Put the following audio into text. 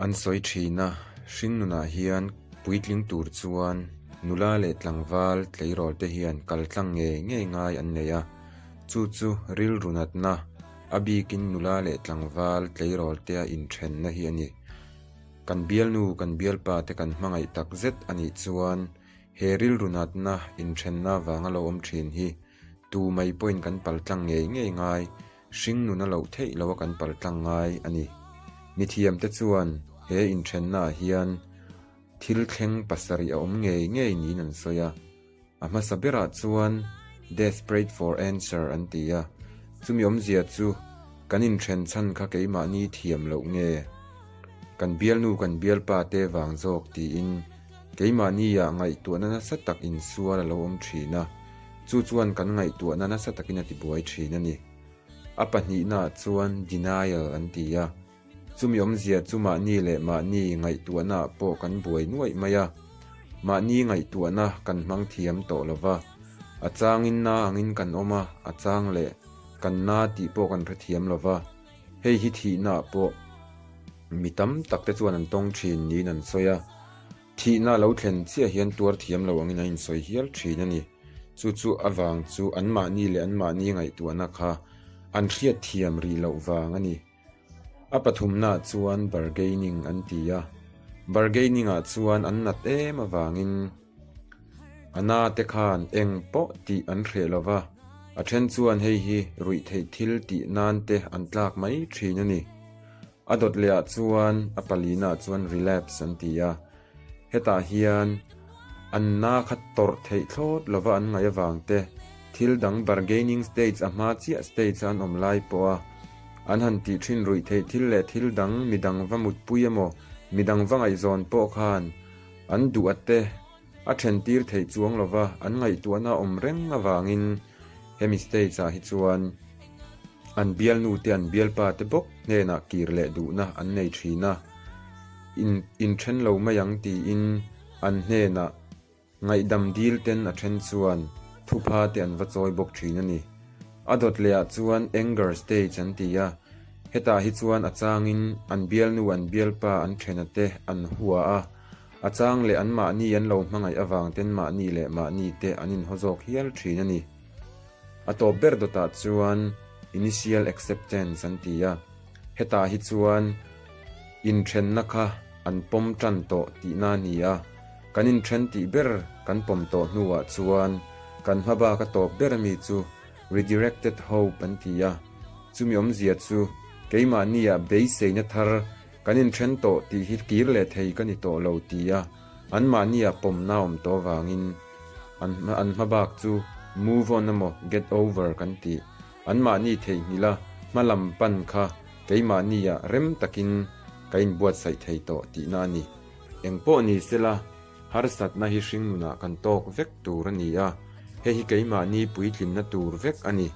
An sawi thin a, hringnunah hian puitling tur chuan nula leh tlangval tleirawl te hian kal tlang ngei ngei ngai an nei a, chu chu rilru natna, a bikin nula leh tlangval tleirawl te a inthenna hi a ni. Kan bialnu kan bialpa te kan hmangaih tak zet a nih chuan he rilru natna inthenna vanga lo awm thin hi tu mai pawhin kan pal tlang ngei ngei ngai Hringnun a loh theih lo a kan pal tlang ngai a ni. Mithiamte chuan he inthennaah hian thil thleng pasarih a awm ngei ngei niin an sawi a. A hmasa berah chuan Desperate for answer an ti a, chumi awmzia chu kan inthen chhan kha keimahni thiam loh nge, kan bialnu kan bialpa te vang zawk tiin keimahnia ngaihtuahna nasa tak insual a lo awm thin a. Chu chuan kan ngaihtuahna nasa takin a tibuai thin a ni. A pahnihnaah chuan denial an ti a, chumi awmzia chu mahni leh mahni ngaihtuahnaah pawh kan buai nuaih mai a, mahni ngaihtuahna kan hmang thiam tawh lo va, a changin na angin kan awm a, a chang leh kan na tih pawh kan hrethiam lo va, hei hi thihnaah pawh mi tam takte chuan an tawng thin niin an sawi a. Thihna lo thlen chiah hian tuar thiam lo angin an insawi hial thin a ni. Chu chu avang chu anmahni leh anmahni ngaihtuahna kha an hriat thiam rih loh vang a ni. A pathumnaah chuan bargaining an ti a. Bargaining-ah chuan an nat em avangin a na te khan eng pawh tih an hreh lo va, a then chuan hei hi ruih theih thil tih nan te an tlak mai thin a ni. A dawt leh ah chuan a palina chuan relapse an ti a, hetah hian an na kha tawrh theih thlawt lova an ngaih avang te, thil dang bargaining stage a hma chiah stage a an awm lai pawh a an han tih thin ruih theih thil leh thil dang midang va mutpui emaw midang va ngaihzawn pawh khan an duh a te a then tir theih chuang lova an ngaihtuahna awm reng avangin hemi stage ah hi chuan An bialnu te an bialpa te bawk hnenah kir leh duhna an nei thin a, in inthen lo mai ang tiin an hnenah ngaihdam dil ten a then chuan thupha te an va chawi bawk thin a ni. A dawt leh ah chuan anger stage an ti a, hetah hi chuan a changin an bialnu an bialpa an thena te an hua a, a chang leh an mahni an lo hmangaih avang ten mahni leh mahni te an inhaw zawk hial thin a ni. A tawp ber dawtah chuan Initial Acceptance an ti a, hetah hi chuan inthenna kha an pawm tan tawh tihna a ni a, kan inthen tih ber kan pawm tawh hnuah chuan kan hma bak a tawp ber ami chu Redirected Hope an ti a, chumi awmzia chu keimahnia beiseina thar kan inthen tawh tih hi kir leh thei ka ni tawh lo ti a, anmahnia pawmna awm tawh avangin an an hma bak chu move on emaw get over kan tih anmahni theihnghilh a hma lam pan kha keimahnia rem takin ka inbuatsaih thei tawh tihna a ni. Engpawh ni sela harsatna hi hringnunah kan tawk vek tur a ni a, hei hi keimahni puitlinna tur vek a ni.